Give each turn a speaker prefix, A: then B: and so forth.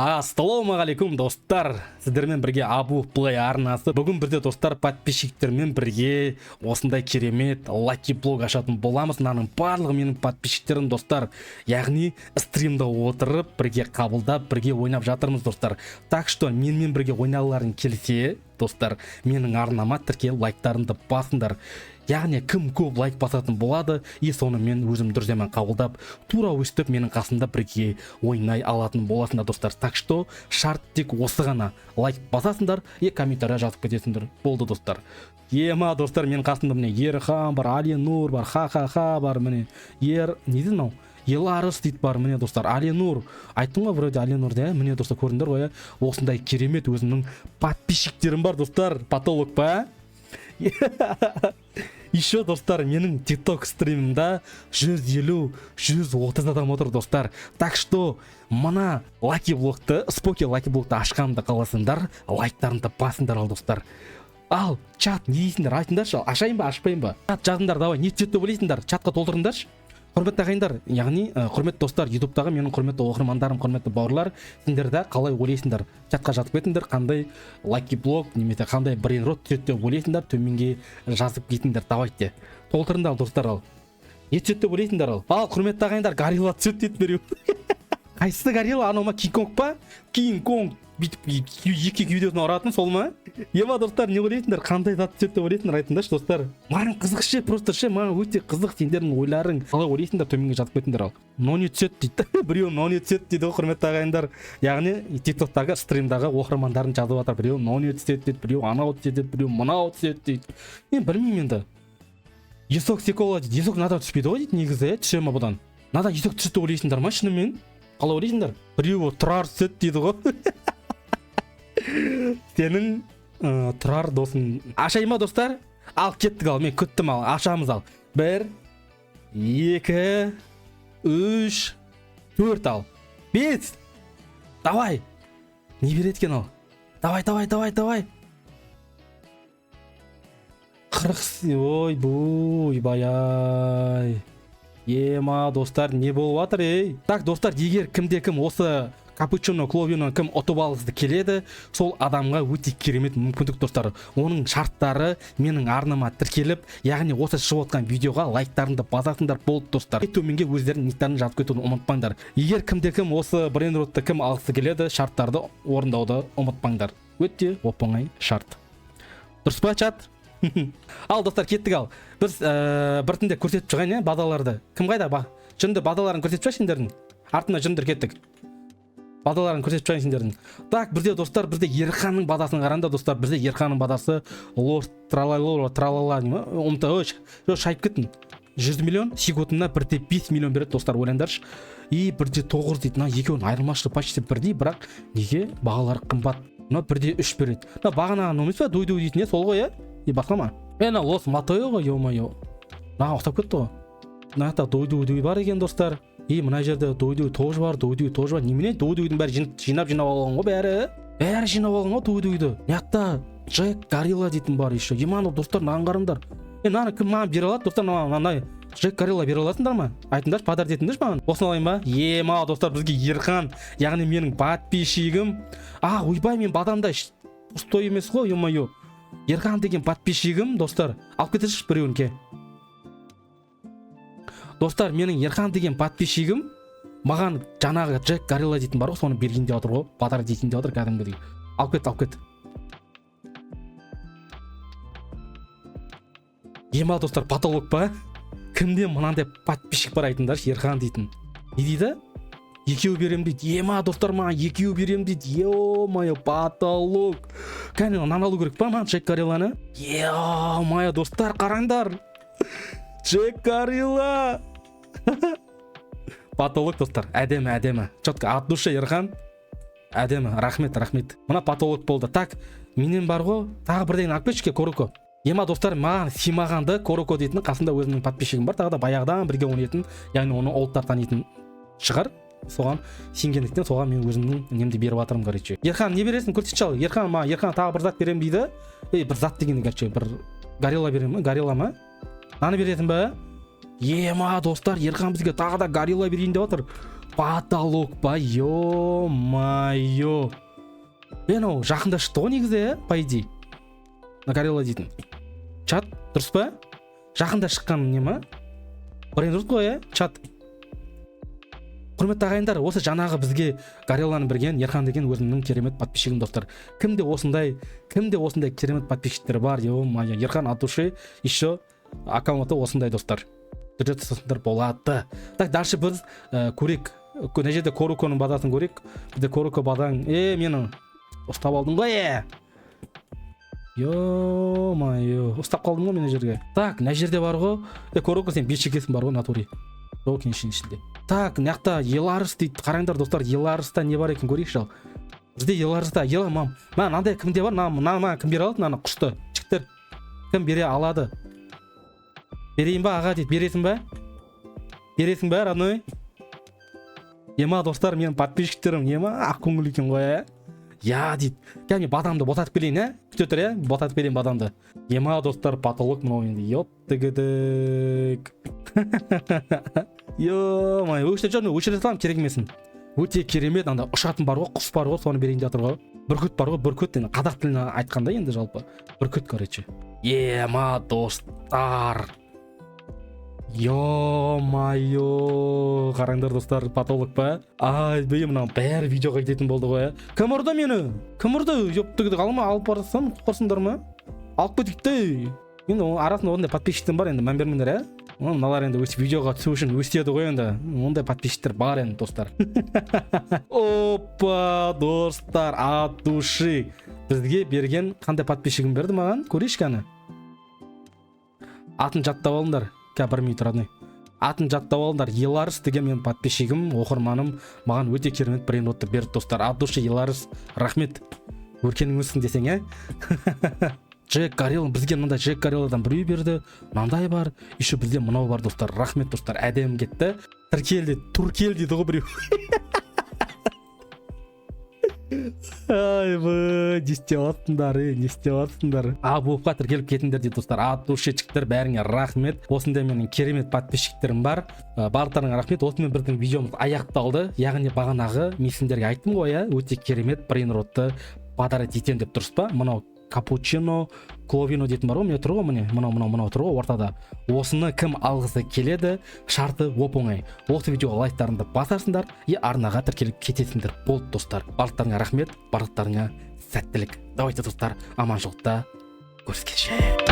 A: Ассалаумағалейкум, достар! Сіздермен бірге Абу Плей арнасы. Бүгін бізде, достар, подписчиктермен бірге осындай керемет лаки блок ашатын боламыз. Мынаның барлығы менің подписчиктерім, достар. Яғни стримда отырып, бірге қабылдап, бірге ойнап жатырмыз, достар. Так что менімен бірге ойнағыларың келсе, достар, менің арнама тіркеліп, лайктарыңды басыңдар. Яғни кім көп лайк басатын болады, и соны мен өзім друзьямен қабылдап, тура өстіп менің қасымда бірге ойнай алатын боласыңдар, достар. Так что шарт тек осы ғана: лайк басасыңдар и комментарий жазып кетесіңдер, болды, достар. Ема, достар, менің қасымда, міне, Ерхан бар, Алинур бар, ха ха ха бар, міне, ер не дейді мынау, Еларыс дейді бар, міне, достар, Алинур айттым ғой вроде, Алинур да, міне, достар, көрдіңдер ғой, иә? Осындай керемет өзімнің подписчиктерім бар, достар. Потолок па? Еще, достар, менің ТикТок стримімда 150 130 адам отыр, достар. Так что мына лаки блокты, споки лаки блокты ашқанымды қаласаңдар, лайктарыңды басыңдар. Ал, достар, ал, чат, не дейсіңдер, айтыңдаршы, ашайын ба, ашпайын ба? Чат, жазыңдар, давай, не түседі деп ойлайсыңдар, чатқа толтырыңдаршы. Құрметті ағайындар, яғни құрметті достар, Ютубтағы менің құрметті оқырмандарым, құрметті бауырлар, сендер де қалай ойлайсыңдар? Чатқа жазып кетіңдер, қандай лаки блок немесе қандай брейнрот түседі деп ойлайсыңдар, төменге жазып кетіңдер. Давайте, толтырыңдар, достар. Ал, не түседі деп ойлайсыңдар? Ал, құрметті ағайындар, горилла түседі дейді біреу. Қайсысы горилла? Анау ма, Кинг Конг па? Кинг Конг бүйтіп екі кеудесін ұратын сол ма? Ема, достар, не ойлайсыңдар, қандай зат түседі деп ойлайсыңдар, айтыңдаршы, достар. Маған қызық ше, просто ше, маған өте қызық сендердің ойларың. Қалай ойлайсыңдар, төменге жазып кетіңдер. Ал, нони түседі дейді біреу, нони түседі дейді ғой, құрметті ағайындар. Яғни Тиктоктағы стримдағы оқырмандарың жазып жатыр: біреу нони түседі дейді, біреу анау түседі дейді, біреу мынау түседі дейді. Мен білмеймін енді. Есок секола дейді, есок мынадан түспейді ғой дейді негізі, иә? Түсе ма бұдан? Мынадан есок түседі деп ойлайсыңдар ма шынымен? Қалай ойлайсыңдар? Біреуі Тұрар түседі дейді ғой. Сенің Тұрар досың. Ашайын ба, достар? Ал, кеттік. Ал, мен күттім. Ал, ашамыз. Ал, бір, екі, үш, төрт, ал, бес, давай! Не береді екен? Ал, давай, давай, давай, давай! 40, ой, ойбай ай, ема, достар, не болып жатыр, ей? Так, достар, егер кімде кім осы капучино кловино кім ұтып алғысы келеді, сол адамға өте керемет мүмкіндік, достар. Оның шарттары: менің арнама тіркеліп, яғни осы шығып отқан видеоға лайктарыңды басасыңдар, болды, достар. Төменге өздерінің никтарын жазып кетуді ұмытпаңдар. Егер кімде кім осы брейнротты кім алғысы келеді, шарттарды орындауды ұмытпаңдар. Өте оп оңай шарт, дұрыс па, чат? Ал, достар, кеттік. Ал, біз біртіндеп көрсетіп шығайын, иә, базаларды. Кім қайда? Ба, жынды, базаларын көрсетіп шығайын сендердің. Артында жүріңдер, кеттік, базаларын көрсетіп шығайын сендердің. Так, бізде, достар, бізде Ерханның базасын қараңдар, достар. Бізде Ерханның базасы лос тралало тралала дей ма, ұмыта, ой, жоқ, шайып кеттім. 100 миллион, секундына 1,5 миллион береді, достар, ойлаңдаршы. И 1,9 дейді. Мына екеуінің айырмашылығы почти бірдей, бірақ неге бағалары қымбат? Мына 1,3 береді. Мына бағанағы емес па, дуй дуй дейтін, иә, сол ғой, иә, и басқа ма? Е, мына лос матео ғой, е мое, маған ұқсап кетті ғой. Мына жақта дуй дуй дуй бар екен, достар. И мына жерде дуй дуй тоже бар, дуй дуй тоже бар. Немене, дуй дуйдың бәрі жинап жинап алған ғой, бәрі, бәрі жинап алған ғой дуй дуйды. Мына жақта Джек Горилла дейтін бар еще. Ема, достар, мынаған қараңдар. Е, мынаны кім маған бере алады, достар? Мынандай Джек Горилла бере аласыңдар ма, айтыңдаршы, подарок етіңдерші маған. Осыны алайын ба? Ема, достар, бізге Ерхан, яғни менің подписчигім, а, ойбай, мен бадамда пустой емес қой, е мое. Ерхан деген подписчигім, достар, алып кетесінші біреуін, ке. Достар, менің Ерхан деген подписчигім маған жаңағы Джек Горилла дейтін бар ғой, соны берген деп жатыр ғой, подарок етейін деп жатыр кәдімгідей. Алып кет, алып кет. Ема, достар, потолок па? Кімде мынандай подписчик бар, айтыңдаршы? Ерхан дейтін. Не дейді? Екеу беремін дейді. Ема, достар, маған екеу беремін дейді. Е мое, потолок! Кәне, мынаны алу керек па маған, Джек Горилланы? Е мое, достар, қараңдар, Джек Горилла потолок, достар. Әдемі, әдемі, четко, от души, Ерхан, әдемі, рахмет, рахмет. Мына потолок болды. Так, менен бар ғой, тағы бірдеңені алып кетші, Коруко. Ема, достар, маған сыймағанды Коруко дейтін қасымда өзімнің подписчигім бар, тағы да баяғыдан бірге ойнайтын, яғни оны олдтар танитын шығар. Соған сенгендіктен, соған мен өзімнің немді беріп жатырмын, короче. Ерхан, не бересің, көрсетші. Ал, Ерхан, маған Ерхан тағы бір зат беремін дейді. Ей, бір зат дегенде, короче, бір горилла беремін ба? Горилла ма? Мынаны бересің ба? Ема, достар, Ерхан бізге тағы да горилла берейін деп жатыр. Потолок па? Ё-моё, е, мынау жақында шықты ғой негізі, иә, по идее. Мына горилла дейтін, чат, дұрыс па? Жақында шыққан не ма, брейнрот қой, иә, чат? Құрметті ағайындар, осы жаңағы бізге горилланы берген Ерхан деген өзімнің керемет подписчигім, достар. Кімде осындай керемет подписчиктер бар? Ё-моё, Ерхан от души, еще аккаунты осындай, достар, түрде жасасаңдар болады. Так, дальше біз көрейік. Мына жерде Коруконың базасын көрейік. Бізде Коруко базаң, е, мені ұстап алдың ғой, е, ё-моё, ұстап қалдым ғой мен мына жерге. Так, мына жерде бар ғой, е, Коруко, сен бес екенсің бар ғой, натуре жоқ екен ішінде. Так, мына жақта Еларыс дейді. Қараңдар, достар, Еларыста не бар екен, көрейікші. Ал бізде Еларыста ела мам, мына мынандай кімде бар? Мына маған кім бере алады мынаны, құсты, жігіттер? Кім бере алады? Берейін ба, аға, дейді. Бересің ба, бересің ба, родной? Ема, достар, менің подписчиктерім ема, ақкөңіл екен ғой, ә? Я дейді. Кәне, мен бадамды босатып келейін, ә, күте тұр, иә, босатып келейін бадамды. Ема, достар, потолок мынау енді, ёптігідік, ё-моё. Өшіре, жоқ, өшіре саламын, керек емесін. Өте керемет анда ұшатын бар ғой, құс бар ғой, соны берейін деп жатыр ғой. Бүркіт бар ғой, бүркіт енді қазақ тіліне айтқанда, енді жалпы бүркіт, короче. Ема, достар, ё-моё, қараңдар, достар, потолок па? Ай, бей, мынау бәрі видеоға кететін болды ғой, ә? Кім ұрды мені, кім ұрды? Ёптігіді, алма, алып барсам, құтқарсыңдар ма? Алып кетейік те енді. Оның арасында ондай подписчиктер бар енді, мән бермеңдер, иә. Мыналар енді өстіп видеоға түсу үшін өстеді ғой енді. Ондай подписчиктер бар енді, достар. Опа, достар, от души бізге берген қандай подписчигім берді маған, көрейікші, кәні. Атын жаттап алыңдар. Қазір, бір минут, родной, атын жаттап алыңдар. Еларыс деген менің подписчигім, оқырманым маған өте керемет брейнротты берді, достар. От души, Еларыс, рахмет, өркенің өссін десең, ә. Джек Горилла бізге мынандай Джек Горилладан біреу берді. Мынандай бар еще бізде, мынау бар, достар. Рахмет, достар, әдемі кетті. Тіркел дейді, туркел дейді ғой біреу. Айбай, не істеп жатсыңдар, ей, не істеп жатсыңдар? Абуовқа тіркеліп кетіңдер дейді, достар. От души, жігіттер, бәріңе рахмет. Осындай менің керемет подписчиктерім бар. Барлықтарыңа рахмет. Осымен біздің видеомыз аяқталды. Яғни бағанағы мен сендерге айттым ғой, иә, өте керемет брейнротты подарить етемін деп, дұрыс па? Мынау капучино кловино дейтін бар ғой, міне тұр ғой, міне, мынау, мынау, мынау тұр ғой ортада. Осыны кім алғысы келеді? Шарты оп оңай: осы видеоға лайктарыңды басасыңдар и арнаға тіркеліп кетесіңдер. Болды, достар, барлықтарыңа рахмет, барлықтарыңа сәттілік. Давайте, достар, аманшылықта көріскенше.